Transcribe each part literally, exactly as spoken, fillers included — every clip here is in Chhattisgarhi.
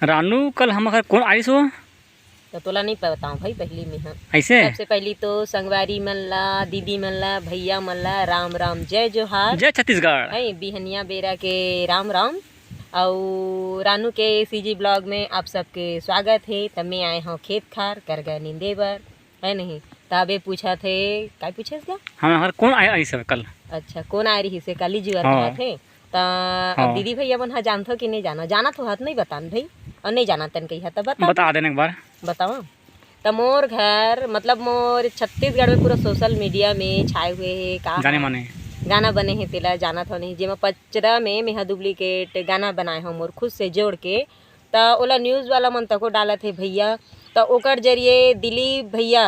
रानू, कल हमर घर कोन आइस हो? त तोला नइ बतावं भाई, पहिली में ह। अइसे? सबसे पहिली तो संगवारी मन ला, दीदी मन ला, भैया मन ला राम राम, जय जोहार। जय छत्तीसगढ़। है, बिहनिया बेरा के राम राम। अउ रानू के सीजी ब्लॉग में आप सबके स्वागत हे। त मैं आए हंव खेत खार करगा नींदे बर, है नहीं? त अबे पूछत हे, काय पूछेस गा? हमर घर कोन आए, आइस हे कल? अच्छा, कोन आए रहिस हे, काली जुआर हाँ। कहत हे। त अब हाँ। दीदी भैया मन ह जानथो कि नइ जानो? जानत हो त नइ बतान भाई, अउ नइ जानत तन कहिया त बता। बता देना एक बार। बतावं? त मोर घर, मतलब मोर छत्तीसगढ़ में पूरा सोशल मीडिया में छाए हुए हे, का जाने माने। गाना बने हे, तेला जानत हो नहीं, जेमा पचरा में मेहा डुप्लीकेट गाना बनाए हंव मोर खुद से जोड़ के, त ओला न्यूज़ वाला मन तको डालत हे भैया। त ओकर जरिए दिलीप भैया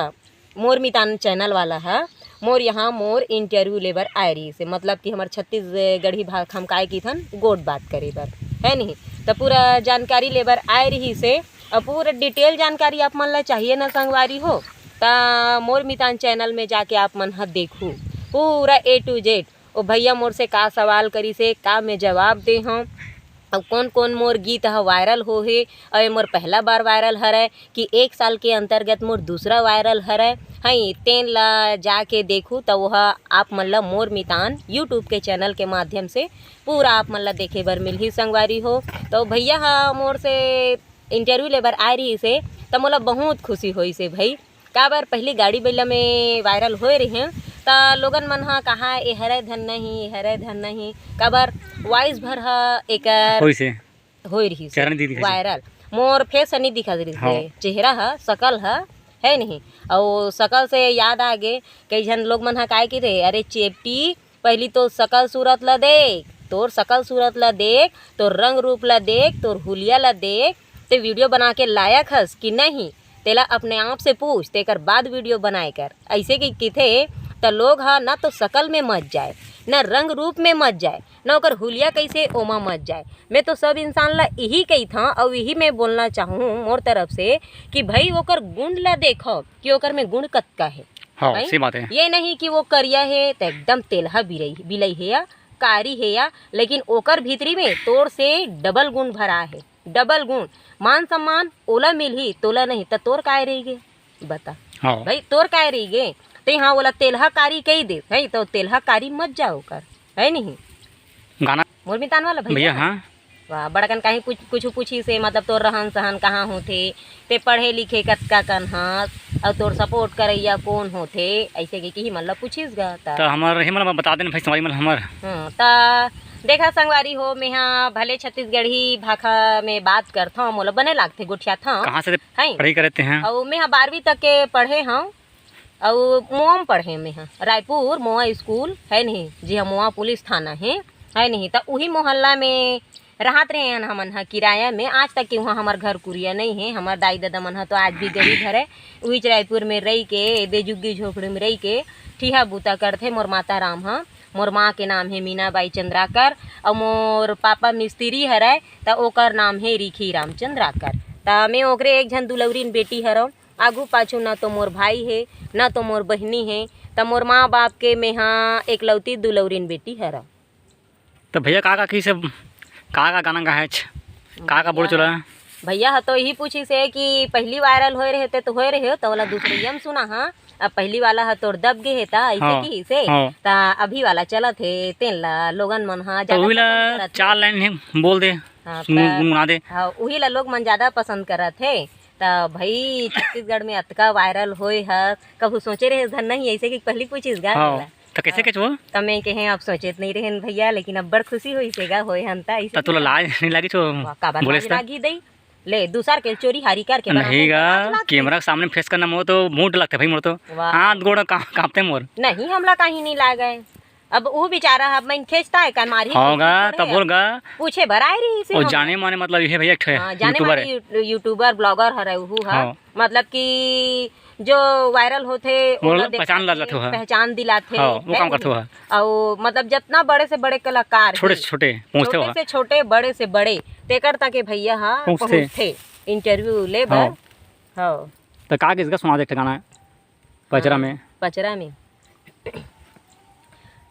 मोर मितान चैनल वाला ह मोर यहाँ मोर इंटरव्यू ले बर आए रहिस हे, मतलब कि हमर छत्तीसगढ़ी भाखा म काय किथन, गोठ बात करे बर, है नहीं? त पूरा जानकारी ले बर आए रहिस हे, अउ पूरा डिटेल जानकारी आप मन ला चाहिए ना संगवारी हो, त मोर मितान चैनल में जाके आप मन ह देखहू, पूरा A to Z ओ भैया मोर से का सवाल करिस हे, का मैं जवाब दे हंव, अउ कोन कोन मोर गीत ह वायरल हो हे, अउ ये मोर पहला बार वायरल हरय कि एक साल के अंतर्गत मोर दूसरा वायरल हरय। हई, तेन ला जाके देखहू, त ओह आप मन ला मोर मितान YouTube के चैनल के माध्यम से पूरा आप मन ला देखे बर मिलही संगवारी हो। त भैया ह मोर से इंटरव्यू ले बर आए रहिस हे, त मोला बहुत खुशी होइस हे भाई। काबर पहिली गाड़ी बइला में वायरल होए रहिस हे, त लोगन मन ह कहा, "ए हरय धन नहीं, ए हरय धन नहीं।" काबर वॉइस भर ह एकर होइस हे। होए रहिस हे चेहरा नहीं दिखत हे। वायरल। मोर फेस ह नहीं दिखत रहिस हे। हाँ। चेहरा ह, सकल ह, है नहीं? अउ सकल से याद आ गे, कई झन लोग मन ह काय कहिथे, "अरे चेपटी, पहिली तो सकल सूरत ल देख, तोर सकल सूरत ल देख, तोर रंग रूप ल देख, तोर हुलिया ल देख, ते वीडियो बना के लायक हस कि नहीं, तेला अपने आप से पूछ, तेकर बाद वीडियो बनाए कर।" अइसे कि किथे त लोग ह न तो सकल में मत जाए, न रंग रूप में मत जाए, न ओकर हुलिया कइसे ओमा मत जाए। मैं तो सब इंसान ल इही कहिथंव अउ इही मैं बोलना चाहूँ मोर तरफ से कि भाई ओकर गुण ल देखव कि ओकर में गुण कतका हे। हाँ, भाई, सही बात है। ये नहीं कि वो करिया हे त एकदम तेलहा बिरई, बिलई हे या कारी हे या, लेकिन ओकर भीतरी में तोर से डबल गुण भरा हे, डबल गुण। मान सम्मान ओला मिलही, तोला नहीं, त तोर काय रही गे? बता। हाँ। भाई, तोर काय रही गे? ते हाँ, ओला तेलहा कारी कही दे, है तो तेलहा कारी मत जाओ कर, है नहीं? गाना मोर मितान वाला भैया? भैया, हाँ। वाह, बड़कन काहे कुछ, कुछ पूछिस हे, मतलब तोर रहन सहन कहाँ होथे, ते पढ़े लिखे कतका कन हस, अउ तोर सपोर्ट करइया कोन होथे, अइसे के किही मन ल पूछिस गा त। त हमर, हे मन बता देन भाई, संगवारी मन हमर। हम्म, त देखा संगवारी हो, मेहा भले छत्तीसगढ़ी भाखा में बात करथंव, मोला बने लागथे, गोठियाथंव। कहाँ से हैं? पढ़ाई करे ते हैं? अउ मेहा बारहवीं तक के पढ़े हंव, अउ मोवा म पढ़े मेहा, रायपुर मोवा स्कूल है नहीं, जी हाँ, मोवा पुलिस थाना हे, है नहीं, त उही मोहल्ला में रहत रहे हन हमन ह किराया में। आज तक के उहाँ हमर घर कुरिया नइ हे। हमर दाई ददा मन ह तो आज भी गरीब हरे, उहीच रायपुर में रहि के, एदे झुग्गी झोपड़ी में रहि के ठिहा बूता करथे। मोर माता राम ह, मोर माँ के नाम हे मीनाबाई चंद्राकर, अउ मोर पापा मिस्त्री हरय, त ओकर नाम हे रिखी राम चंद्राकर। त मैं ओकरे एक झन दुलौरिन बेटी हरव। आगू पाछू न तो मोर भाई हे, न तो मोर बहिनी हे, त मोर माँ बाप के मेहा एकलौती दुलौरिन बेटी हरव। त भैया का का कइसे, का का गाना गाएच, का का बोल भैया, चला? भैया ह तो इही पूछिस हे कि पहिली वायरल होए रहे ते तो होए रहे हो, त ओला दूसरइया म सुना हा, अब पहिली वाला ह तोर दब गे हे, त अइसे हाँ, किहिस हे, हाँ। त अभी वाला चलत हे, तेन ला लोगन मन ह त जादा उही ला पसंद करत हे। चार लाइन ही बोल दे, हाँ, सुन, त गुनगुना दे। हाँ, उही ला लोग मन जादा पसंद करत हे। त भई, छत्तीसगढ़ में अतका वायरल होए ह, कभू सोचे रहे धन नहीं, अइसे कि पहिली पूछिस गा हाँ, मोला। त कइसे हाँ, कइसे वो? त मैं कहे, "अब सोचेत नहीं रहेन भैया, लेकिन अब बड़ खुशी होइस हे गा, होए हन त अइसे त तोला कि।" लाज नहीं लागिस वो वाह, काबर बोले लाज से? लागी दई? ले, दूसर के चोरी हारी करके नहीं बनाबो, गा, लाज लागथे। कैमरा के सामने फेस करना मोर तो मूड लगथे भाई, मोर तो वाह। हाथ गोड़ का-, कांपथे मोर। नहीं, हमला कहीं नहीं लागे। अब ऊ बेचारा ह, अब मैं खेचता है, कान मारी हाँ गा, थोड़े तब अब बोल गा। पूछे बर आए रहिस हे ओ हम। जाने माने मतलब ये भैया एक ठे हाँ, जाने YouTuber माने है। यू-, YouTuber, blogger हरे उहू ह। हाँ। मतलब कि जो वायरल होथे, बोल, ओला देख पहचान ला के जाथे ओहा। पहचान दिलाथे, हाँ, वो है काम नहीं? करथे ओहा। अउ मतलब जितना बड़े से बड़े कलाकार छोटे हे, से छोटे पहुँचथे छोटे ओहा। से छोटे, बड़े से बड़े, तेकर तक के भैया ह पहुँचथे। पहुँचथे इंटरव्यू ले बर। हाँ। हाँ। त का किसका सुना दे एक ठे गाना पचरा हाँ, में? पचरा में।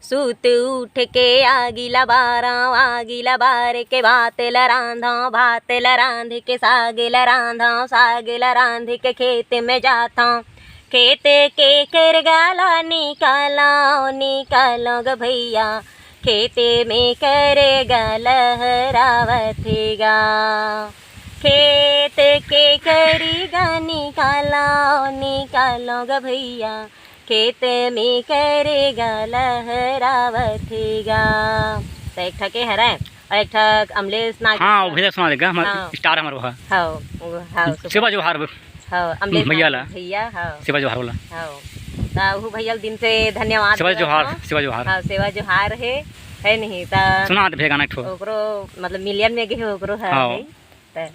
सुत उठ के आगी ला बारंव, आगी ला बार के भात ला रांधंव, भात ला रांध के साग ला रांधंव, साग ला रांध के खेत में जाथंव। खेत के करगा ला निकालंव, निकालंव ग भइया, खेत में करगा लहरावत हे गा। खेत के करगा निकालंव, निकालंव ग भइया, खेत में करगा लहरावत हे गा। त एक ठा के हरय, अउ एक ठा अमलेश नाग। हाँ, वो भैया सुना देगा, हमारा हाँ। स्टार हमारा वो है। हाँ, वो, हाँ, सेवा जोहार। हाँ, अमलेश भैया नाग ला। भैया, हाँ। सेवा जोहार बोला। हाँ, त उहू भैया ल दिन से धन्यवाद सेवा देवत जोहार, हौं। सेवा जोहार। हाँ, सेवा जोहार हे, हे नहीं, त सुना दे भैया गाना एक ठो। ओकरो, मतलब, मिलियन में गे हे, ओकरो ह, हाँ। हे, त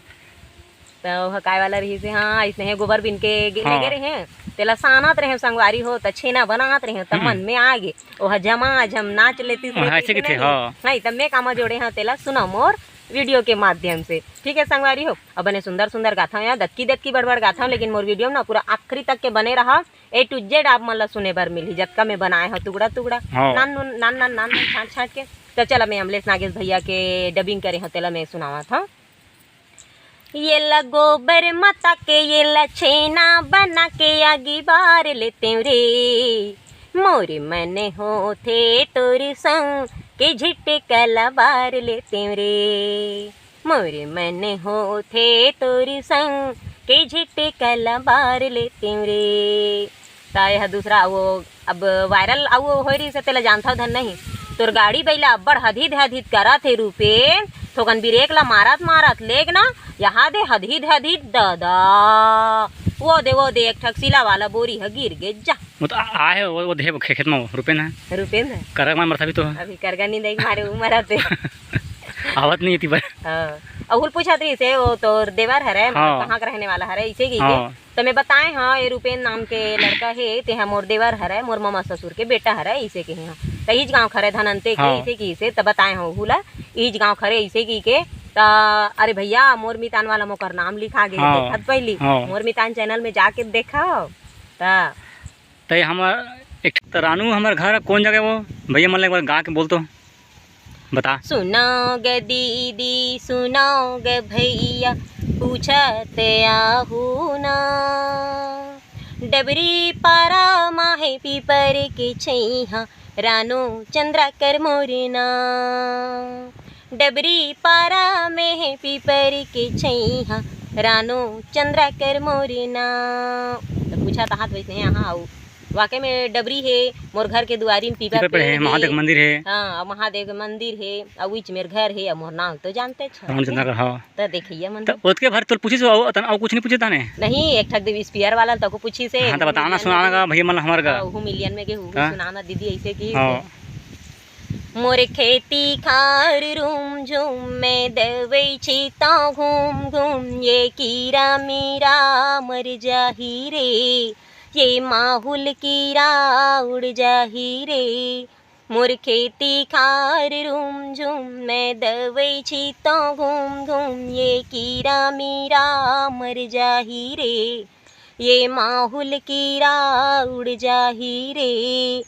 त ओह काय वाला रहिस हे, हाँ, अइसने हे, गोबर बिन के गे-, हाँ। लेगे रहें, तेला सानत रहें संगवारी हो, त छेना बनात रहें, त हम्म। मन में आ गे, ओह जमा जम नाच लेतिस हाँ, रे, ऐसे कइसे किथे, नहीं? हाँ। नहीं, त मैं कामा जोड़े हौं, तेला सुना मोर video के माध्यम से, ठीक है संगवारी हो। अब बने सुंदर सुंदर गाथंव या दतकी दतकी बड़ बड़ गाथंव, लेकिन मोर video में ना पूरा आखिरी तक के बने रहा, A to Z आप मन ला सुने बर मिलही, जतका मैं बनाए हौं टुकड़ा टुकड़ा, हाँ। नान नान, नान नान नान नान छांट छांट के। त चला मैं अमलेश नागेश भैया के dubbing करे हौं, तेला मैं सुनावत हौं। येला गोबर मता के, येला छेना बना के, आगी बार लेतेंव रे। मोर मन होथे तोर संग के झिटका ला बार लेतेंव रे। मोर मन होथे तोर संग के झिटका ला बार लेतेंव रे। त एह दूसरा वो अब viral अउ होय रहिस हे, तेला जानथव धन नहीं। तोर गाड़ी बइला अब्बड़ हदहिद हदहिद करत हे रूपेन, थोकन brake ला मारत मारत लेग ना, यहाँ दे हदहिद हदहिद ददा। वो दे, वो दे, एक ठक सिला वाला बोरी ह गिर गे जा। वो तो आ, आए वो, वो दे खे-, खेत में वो रूपेन है। रूपेन है। करग मार मरता भी तो है। अभी करगा नहीं देख मारे उमर आते। आवत नहीं थी पर। हाँ। अउ हुल पूछत रहिस हे, वो तोर देवर हरे, मतलब हाँ। कहाँ का रहने वाला हरे, इसे की हाँ। त मैं बताए हौं, ये रूपेन नाम के लड़का हे, तेहा मोर देवर हरय, मोर ममा ससुर के बेटा हरय, इसे कहे हौं। त इहीच गाँव खरे धनंते के, हाँ। इसे की इसे, त बताए हौं उहू ला, इहीच गाँव खरे इसे की के, त अरे भैया, मोर मितान वाला मोकर नाम लिखा गे, हाँ। देखत पहिली, हाँ। मोर मितान channel में जाके देखव, त त ये हमर एक ठो रानू, हमर घर कोन जगह वो? भैया मन ला एक बार गा के बोल तो, बता। सुनव ग दीदी, सुनव ग भैया, पूछत आहू ना। डबरी पारा माहे पीपर के छैहा, रानू चंद्रा कर मोर ना। डबरी पारा में हे पीपर के छैहा, रानू चंद्रा कर मोर ना। त पूछत आहत वइसने, हाँ, अउ वाकई में डबरी हे, मोर घर के दुआरी में पीपर पीपर पेड़ पेड़ हे, हे। महादेव के मंदिर हे। हाँ, अउ महादेव के मंदिर हे, अउ बीच में घर हे, अउ मोर नाम तो जानते छो। रानू चंद्रा कर, हाँ। त देखइया मन त ओतके भर तोल पूछिस, अउ तन, अउ कुछ नहीं पूछे ताने? नहीं, एक ठक देवी spear वाला तको पूछिस हे। हाँ, त बताना, सुनाना गा, भैया मन हमर गा। हाँ, उहू मिलियन में गे, उहू हाँ। सुनाना दीदी, अइसे की हाँ। से। मोर खेती खार रूम झूम में दवई छिता घूम घूम, ये कीरा मीरा मर जाही रे, ये माहुल कीरा उड़ जाही रे। मोर खेती खार रूम झूम में दवई छिता घूम घूम, ये कीरा मीरा मर जाही रे, ये माहुल कीरा उड़ जाही रे।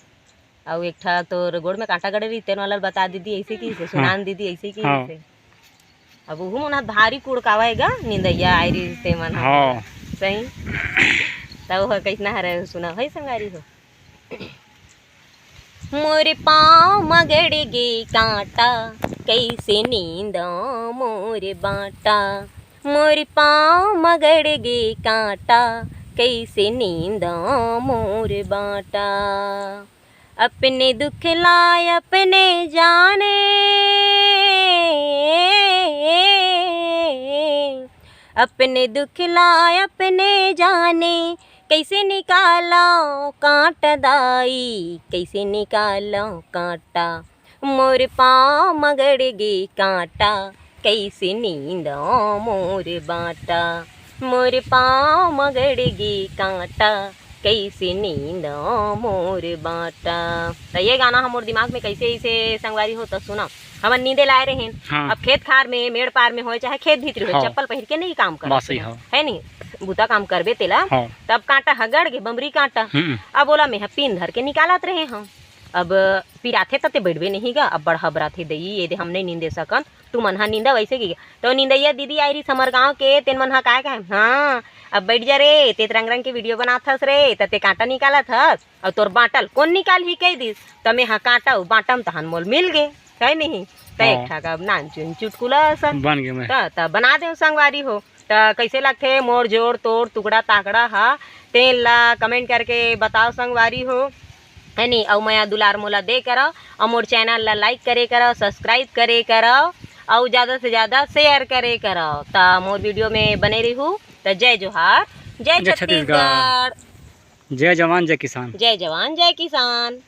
अउ एक ठा तोर गोड़ में कांटा गड़े रही, तेन वाला बता दीदी, अइसे की से, हाँ। सुनान दीदी, अइसे की हाँ। से। अब उहू मन ह भारी कुड़कावय गा, निंदइया आय रही ते मन ह। हाँ। सही। त ओह कइसना हरय, सुना, हई संगवारी हो। मोर पाँव म गड़ गे कांटा, कइसे नींदव मोर बांटा। मोर पाँव म गड़ गे कांटा, कइसे नींदव मोर बांटा। अपने दुख ला अपने जाने, अपने दुख ला अपने जाने, कइसे निकालव कांटा दाई, कइसे निकालव कांटा। मोर पाँव म गड़ गे कांटा, कइसे नींदव मोर बांटा। मोर पाँव म गड़ गे कांटा, कइसे नींदव मोर बांटा। त ये गाना ह मोर दिमाग में कइसे अइसे संगवारी हो, त सुना। हमन नींदे लाए रहेन। हाँ। अब खेत खार में, मेड़ पार में होय, चाहे खेत भीतरी होय, हाँ। चप्पल पहिर के नहीं काम करत बात सही हे। हे नहीं? बूता काम करबे तेला, हाँ। तब कांटा ह गड़ गे, बमरी कांटा। हम्म। अब ओला मेंह पिन धर के निकालत रहे हंव। अब पिराथे त ते बइठबे नहीं गा, अब बड़हा बराथे दई, ये दे हम नहीं नींदे सकन, तुमन हा नींदा वैसे की। तो निंदैया दीदी आई रही हमर गाँव के, तेन मन हा काय कहे, हाँ, अब बैठ जा रे, ते त रंग रंग के वीडियो बनात हस रे, त ते कांटा निकालत हस, अउ तोर बांटल कोन निकालही कहि दिस, त में हा कांटा अउ बांटम तहन मोल मिल गे, है नहीं? त एक हाँ। ठा का नान चुन चुटकुला असन बन गे मैं। त, त बना देव संगवारी हो। त कैसे लगथे मोर जोर तोर टुकड़ा ताकड़ा हा, तेन ला कमेंट करके बताओ संगवारी हो, है नी? अउ मया दुलार मोला दे करव, अउ मोर चैनल ला लाइक करे करव, सब्सक्राइब करे करव, अउ ज्यादा से ज्यादा शेयर करे करव। त मोर वीडियो में बने रहू। त जय जोहार, जय जय छत्तीसगढ़। छत्तीसगढ़। जय जवान, जय किसान। जय जवान, जय किसान।